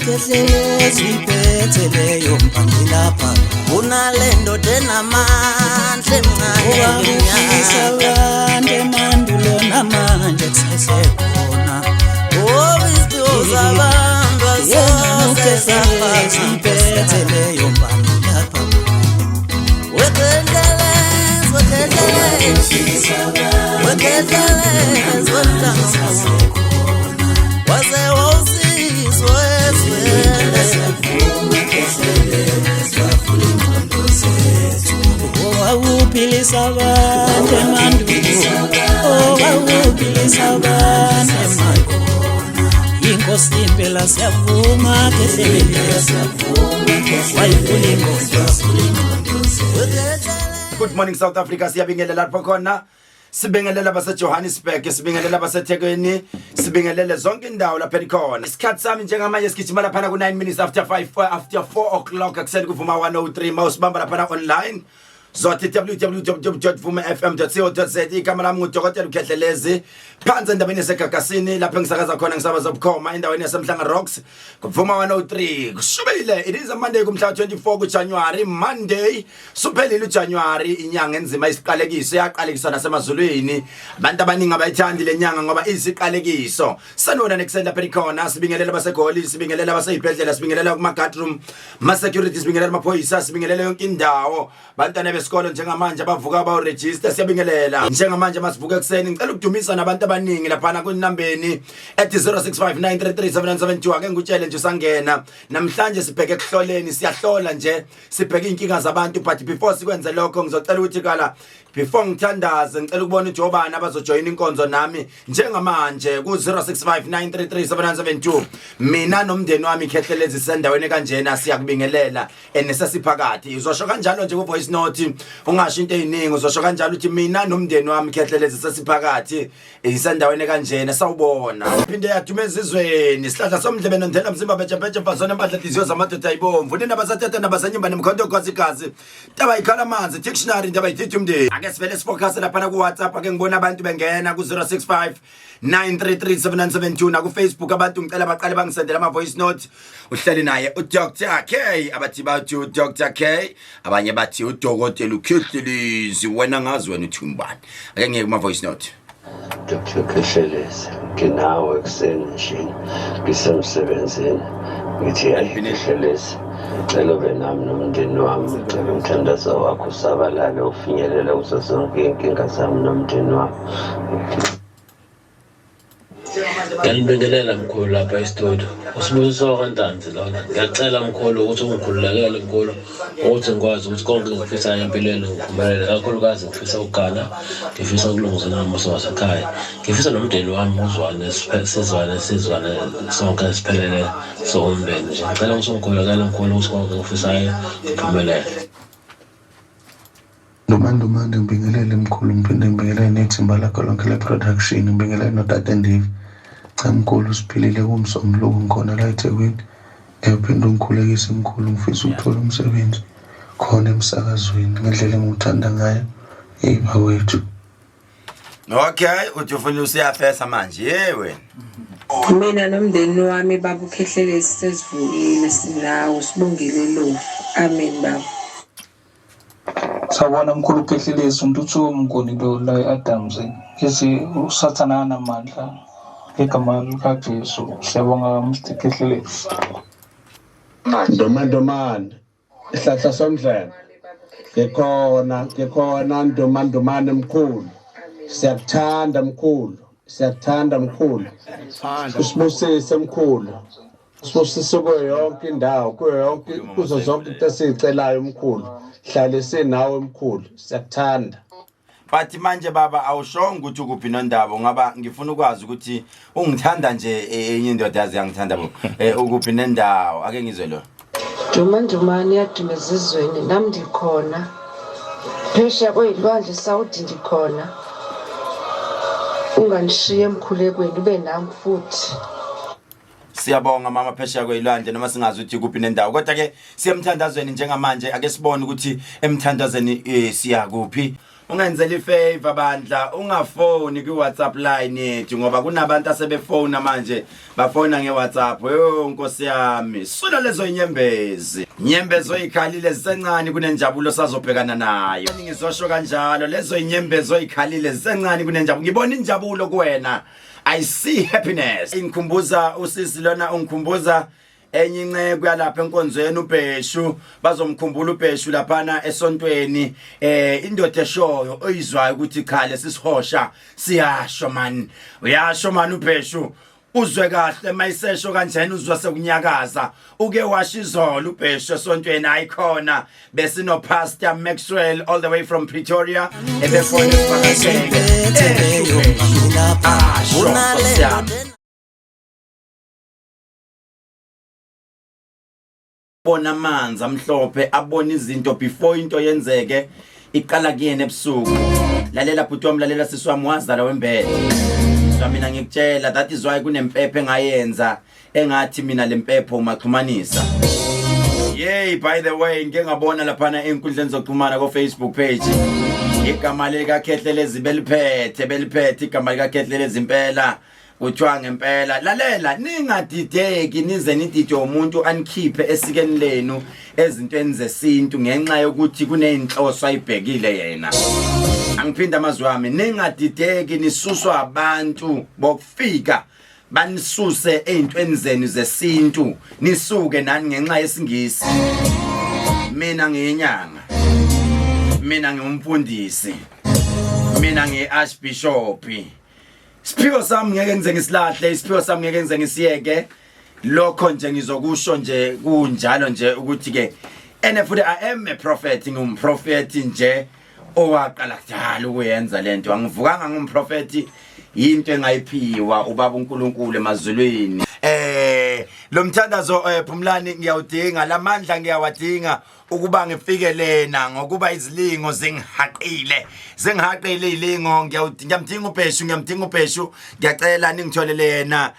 Khehlelezi iphethe leyo mbangi lapha. Kunale ndoda enamandla emncane. Owakuphilisa abantu emandulo namanje kusesekhona. Oh, iziphiwo zabantu Yena asoze uKhehlelezi zafana. iphethe leyo mbangi lapha. Wekhehlelezi, wekhehlelezi, wekhehlelezi, wemntanomuntu. Waze wawusizwa ezweni. Owawuphilisa abantu emandulo, owawuphilisa abantu emandulo. Inkosi impela siyavuma Khehlelezi, wayivula ingqondo. Good morning, South Africa. Siyabingelela lapho khona. Sibingelela baseJohannesburg, sibingelela baseThekwini, sibingelele zonke indawo lapha elikhona. Isikhathi sami njengamanje sigijima laphana ku-9 minutes after 5, after 4 o'clock ekuseni kuVuma 103. Mawusibamba laphana online zothi www.vumafm.co.za. Igama lami ngudokotela uKhehlelezi, phansi endaweni yaseGagasini lapho engisakaza khona, ngisabaza bukhoma endaweni yaseMhlanga Rocks kuVuma 103. Kushubile, it is a Monday, kumhla 24 kuJanuary, Monday. Suphelile uJanuary, inyanga enzima, isiqalekiso, yaqalekiswa nasemazulwini. Abantu abaningi abayithandi lenyanga ngoba isiqalekiso. Sanibona nekuseni lapha elikhona. Sibingelela baseGoli, sibingelela baseyibhedlela, sibingelela kuma guard room, ma security, sibingelela amaphoyisa, sibingelela yonke indawo. Bantwana besikolo njengamanje abavuka bawu register, siyabingelela. Njengamanje masivuka ekuseni, ngicela ukudumisa nabantu abaningi laphana kunambeni ethi 0659337972. Ake ngikutshele nje usangena. Namhlanje sibheke ekuhloleni, siyahlola nje, sibheke inkinga zabantu, but before sikwenze lokho ngizocela ukuthi kala before ngithandaze ngicela ukubona ukuthi obani abazojoyina inkonzo nami njengamanje ku 0659337972. Mina nomndeni wami Khehlelezi sendaweni kanjena, siyakubingelela and sesiphakathi. Uzosho kanjalo nje ku voice note, ungasho into eziningi, uzosho kanjalo ukuthi mina nomndeni wami Khehlelezi sesiphakathi, isendaweni kanjena, sawubona. Phinde yaduma ezizweni sihlahla somdlebe nondela mzimba betshe mfazona empahla nhliziyo zamadoda ayibomvu nina basathetha nabasanyimba nemkhonto khosikazi taba ikhala amanzi dictionary ndaba yithithi umndeni. Ake sivele sifocus laphana ku WhatsApp, ake ngibona abantu bengena ku 065 9337972 naku Facebook. Abantu ngicela baqale bangisendele ama voice note. Uhleli naye uDr K, abathi bathi uDr K, abanye bathi udokotela uKhehlelezi. Wena ngazi wena uthi umbani. Ake ngiyeke kuma voice note. Dr Khehlelezi, nginawe ekuseni nje ngisemsebenzini, ngithi hayi Khehlelezi, cela ube nami nomndeni wami, ngicela umthandazo wakho usabalale ufinyelele kuzo zonke iy'nkinga zami nomndeni wami. Ngiyanibingelela mkhulu lapha e-studio. Usibusiso wakaNtanzi lona. Ngiyacela mkhulu ukuthi ungikhululekele mkhulu, ukuthi ngikwazi ukuthi konke engikufisayo empilweni ngiphumelele. Kakhulukazi ngifisa ukugana, ngifisa ukulungisa nomuso wasekhaya. Ngifisa nomndeni wami uzwane, sizwane, sizwane sonke siphelele siwumndeni nje. Ngicela ukuthi ungikhululekele mkhulu ukuthi konke engikufisayo ngiphumelele. Ndumandumande, ngibingelele mkhulu, ngiphinde ngibingelele nethimba lakho lonke le-production, ngibingelele notata Ndivi. Cha mkhulu, siphilile kumsombuluko, ngikhona la eThekwini. Uphinde ungikhulekise mkhulu, ngifisa ukuthola umsebenzi khona emsakazweni ngendlela engiwuthanda ngayo. Eyi bakwethu. Okay, uthi ufuna usiyafesa manje ye wena. Mina nomndeni wami baba uKhehlelezi sesivukile, sinawo sibongile lofu. Amen baba. Sawubona mkhulu Khehlelezi, uNtuthuko Mnguni lo la e-Adams. Ngithi uSathane akanamandla ngegama likaJesu. Siyabonga Mr Khehlelezi. Ndomandomane, isihlahla somdlebe. Ngikhona, ngikhona Ndomandumane mkhulu. Siyakuthanda mkhulu, siyakuthanda mkhulu. Usibusise mkhulu. Usibusise kuyo yonke indawo, kuyo yonke, kuzo zonke into esiyicelayo mkhulu. Hlale sinawe mkhulu, siyakuthanda. But manje baba awushongo ukuthi ukuphi nondaba, ngoba ngifuna ukwazi ukuthi ungithanda nje, enye indoda yazi yangithanda bo. Ukuphi nendawo? Ake ngizwe lo. Ndumandumane yaduma ezizweni, nami ndikhona phesheya kweyilwandle Saudi, ndikhona. Unganishiye emkhulekweni, ube nami futhi. Siyabonga mama phesheya kweyilwandle, noma singazi ukuthi kuphi nendawo, kodwa ke siyemthandazweni njengamanje. Ake sibone ukuthi emthandazweni siya kuphi. Ungenzela ifavor bandla, ungafoni kwi-WhatsApp line yethu ngoba kunabantu asebefona manje, bafona nge-WhatsApp. Yo Nkosi yami, sula lezo inyembezi. Inyembezi oyikhalile zisencane kunenjabulo sazobhekana nayo. Ngizosho kanjalo, lezo inyembezi oyikhalile zisencane kunenjabulo. Ngibona injabulo kuwena. I see happiness. Ingikhumbuza usisi lona, ungikhumbuza enye inceku yalapha enkonzweni uBheshu, bazomkhumbula uBheshu laphana esontweni, indoda eshoyo oyizwayo ukuthi cha lesisihosha siyasho man, uyasho man uBheshu, uzwe kahle mayisesho kanjena, uzwa sekunyakaza. Uke washo izolo uBheshu esontweni, ayikhona besino Pastor Maxwell all the way from Pretoria ebekhona esivakashele. Asho Nkosi yami, bona amanzi amhlophe, abona izinto before into yenzeke, iqala kuyena ebusuku. Lalela bhuti wami, lalela sisi wami, wazala wembethe. So mina ngikutshela, that is why kunempepho engayenza engathi mina lempepho umaxhumanisa. Yey, by the way, ngike ngabona laphana enkundleni zokuxhumana ko Facebook page igama likaKhehlelezi beliphethe, beliphethe igama likaKhehlelezi impela. Kuthiwa ngempela, lalela, ningadideki nize nididwe umuntu anikhiphe esikeni lenu ezintweni zesintu ngenxa yokuthi kuneyinhloso ayibhekile yena. Angiphinda amazwi ami, ningadideki nisuswa abantu bokufika banisuse ezintweni zenu zesintu, nisuke nani ngenxa yesingisi. Mina ngiyinyanga, mina ngiwumfundisi, mina ngiyi-archbishop. Isiphiwo sami ngeke ngize ngisilahle, isiphiwo sami ngeke ngize ngisiyeke. Lokho nje ngizokusho nje kunjalo nje ukuthi ke ene futhi I am a prophet, ngumprofeti nje owaqala kudala ukuyenza lento. Angivukanga ngumprofeti, into engayiphiwa ubaba uNkulunkulu emazulwini. Lo mthandazo Phumlani ngiyawudinga, lamandla ngiyawadinga ukuba ngifike lena ngokuba izilingo zingihaqile, zingihaqile izilingo. Ngiyamdinga uBheshu, ngiyamdinga uBheshu, ngiyacela ningitholele yena.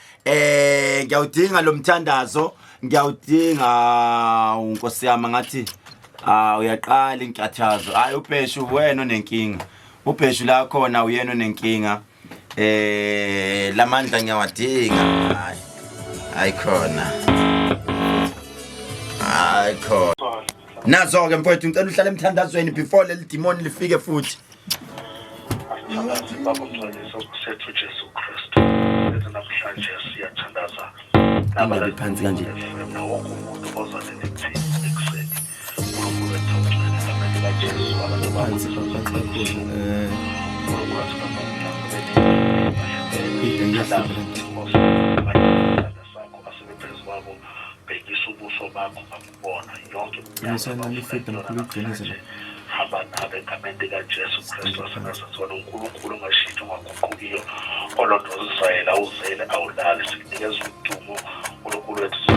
Ngiyawudinga lo mthandazo, ngiyawudinga. Unkosi yami, ngathi ah uyaqala inkathazo. Hayi uBheshu wena onenkinga, uBheshu la khona uyena onenkinga. Lamandla ngiyawadinga. Hayi hayi khona, hayi khona. Nazo ke mfowethu, ngicela uhlale emthandazweni before leli demon lifike futhi. Asithandaze. Baba ongcwele sethu Jesu Kristu, ethu namhlanje siyathandaza. Ingabi phansi kanje. Na wonke umuntu ozalele kuthina ekuseni, uNkulunkulu wethu ongcwele, egameni likaJesu, abantu Phansi phansi kakhulu. uNkulunkulu wethu Ide sakho asebephezu kwabo, bhekisa ubuso bakho bakubona yonke Qinisana lifida mkhulu igcinize la. Hamba nabo egameni likaJesu Kristu waseNazaretha, wena uNkulunkulu ongashintshi, ongaguqukiyo, olondoloza Israyeli, awuzele awulali. Sikunikeza udumo, uNkulunkulu wethu,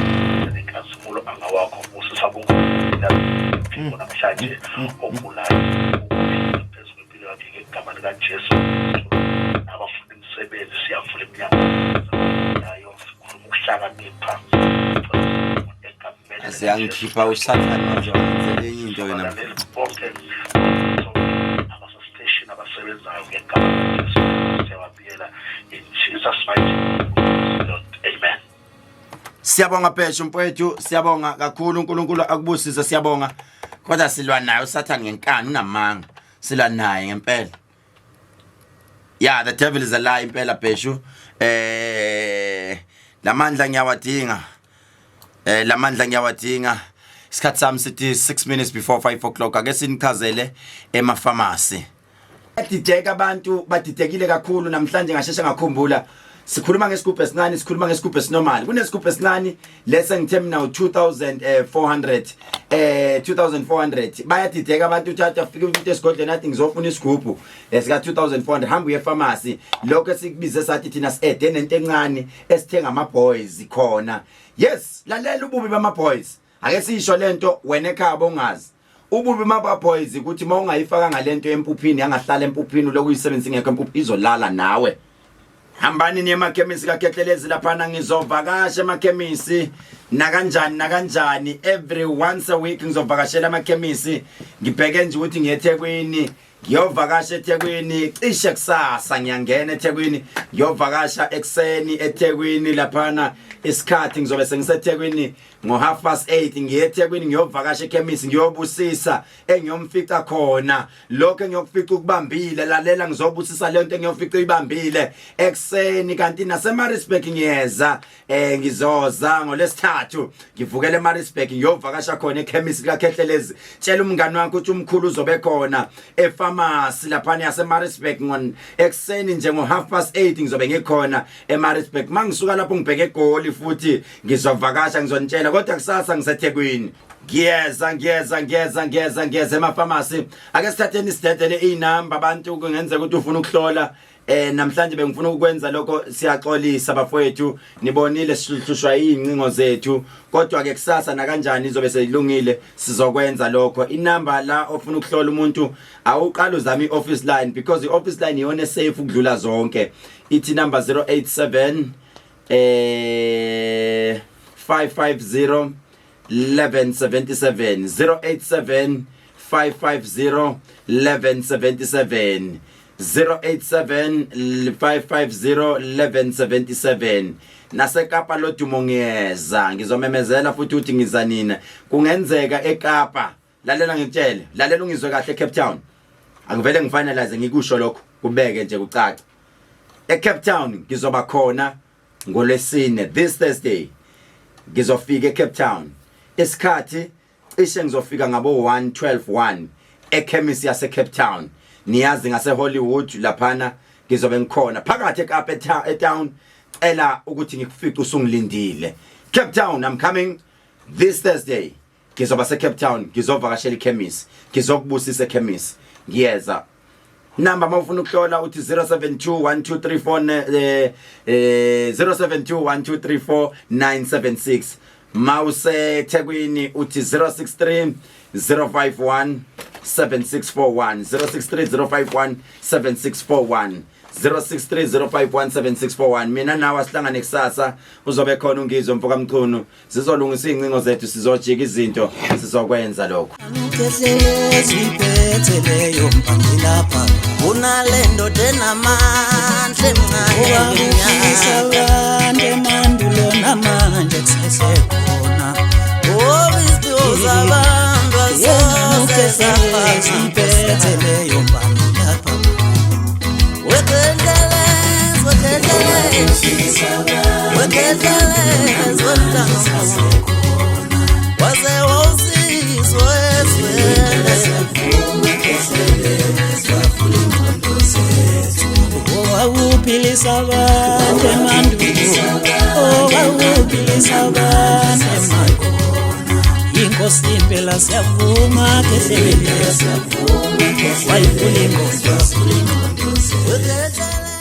nenkazimulo angawakho. Busisa bonke namhlanje ogulayo phezu kwempilo yakhe ngegama likaJesu Kristu. Nabafuna imisebenzi, siyavula iminyango yayo, sikhuluma ukuhlakanipha egameni. Asiyangikhipha usathane manje, wangenzela enye into wena. Balaleli bonke abasesiteshini abasebenzayo ngegama likaJesu siyababiyela, in Jesus mighty name, Lord, amen. Siyabonga Bheshu mfowethu, siyabonga kakhulu, uNkulunkulu akubusise, siyabonga. Kodwa silwa naye uSathane ngenkani, unamanga. Silwa naye ngempela. Yeah, the devil is a lie impela Bheshu. Lamandla ngiyawadinga. Lamandla ngiyawadinga. Isikhathi sami sithi 6 minutes before 5 o'clock. Ake sinichazele emafamasi. Badideka abantu, badidekile kakhulu namhlanje. Ngasheshe ngakhumbula sikhuluma ngesigubhu esincane, sikhuluma ngesigubhu esinormal. Kunesigubhu esincane lese ngithe mina u2400, 2400. Bayadideka abantu, uthatha afike umuntu esigodlweni athi ngizofuna isigubhu esika 2400. Hamba uye pharmacy, lokho esikubize sathi thina si-ede nento encane esithenga ama boys khona. Yes, lalela, ububi bama boys, ake sisho lento wena ekhaya bongazi. Ububi maba boys ukuthi mawungayifaka ngalento empuphini, yangahlala empuphini, lokhu uyisebenzisa ingekho empuphi, izolala nawe. Hambani niye emakhemisi kaKhehlelezi laphana. Ngizovakasha emakhemisi nakanjani nakanjani, every once a week ngizovakashela amakhemisi. Ngibheke nje ukuthi ngiye eThekwini. Ngiyovakasha eThekwini cishe kusasa, ngiyangena eThekwini, ngiyovakasha ekuseni eThekwini laphana. Isikhathi ngizobe sengiseThekwini ngo-8:30. Ngiye eThekwini, ngiyovakasha ekhemisi, ngiyobusisa engiyomfica khona. Lokho engiyokufica ukubambile, lalela, ngizobusisa leyo nto engiyofica uyibambile ekuseni. Kanti naseMaritzburg ngiyeza, ngizoza ngolesithathu, ngivukele eMaritzburg, ngiyovakasha khona ekhemisi kaKhehlelezi. Tshela umngani wakho ukuthi umkhulu uzobe khona epharmacy laphana yaseMaritzburg ngon ekuseni nje ngo-8:30, ngizobe ngikhona eMaritzburg. Mangisuka lapho ngibheke eGoli futhi, ngizovakasha, ngizonitshela. Kodwa kusasa ngiseThekwini, ngiyeza, ngiyeza, ngiyeza, ngiyeza, ngiyeza emafamasi. Ake sithatheni sidedele inamba abantu, kungenzeka ukuthi ufuna ukuhlola. Namhlanje bengifuna ukwenza lokho, siyaxolisa bafowethu, nibonile sihlushwa izincingo zethu, kodwa ke kusasa nakanjani izobe seyilungile, sizokwenza lokho. Inamba la ofuna ukuhlola umuntu, awuqala uzama ioffice line, because ioffice line iyona safe ukudlula zonke. Ithi number 087 550 1177, 087 550 1177, 087 550 1177. NaseKapa lodumo ngiyeza, ngizomemezela futhi ukuthi ngiza nina. Kungenzeka eKapa, lalela ngikutshele, lalela ungizwe kahle, eCape Town, angivele ngifinalize ngikusho lokho, kubeke nje kucace. ECape Town ngizoba khona ngolwesine, this Thursday ngizofika eCape Town. Isikhathi cishe ngizofika ngabo 1 12 1 ekhemisi yase Cape Town, niyazi ngase Hollywood laphana, ngizobe ngikhona phakathi eKapa etown. Cela ukuthi ngikufice usungilindile Cape Town. I'm coming this Thursday, ngizoba se Cape Town, ngizovakashela ikhemisi, ngizokubusisa ekhemisi, ngiyeza. Namba mawufuna ukuhlola uthi 072 1234 072 1234 976. MawuseThekwini uthi 063 051 7641, 063 051 7641, 0630517641. Mina nawe asihlangane kusasa, uzobe khona uNgizwe mfoka Mchunu, sizolungisa izincingo zethu, sizojika izinto, sizokwenza lokho. Khehlelezi iphethe leyo mbangi lapha. Kunale ndoda enamandla emncane. Owakuphilisa abantu emandulo, namanje kusesekhona. Oh, iziphiwo zabantu Yena asoze uKhehlelezi iphethe leyo mbangi lapha. Wekhehlelezi, wekhehlelezi, wekhehlelezi, wemntanomuntu waze wawusizwe ezweni. Owawuphilisa abantu emandulo, owawuphilisa abantu emandulo, inkosi impela siyavuma, Khehlelezi wayivula ingqondo. Wekhehlelezi.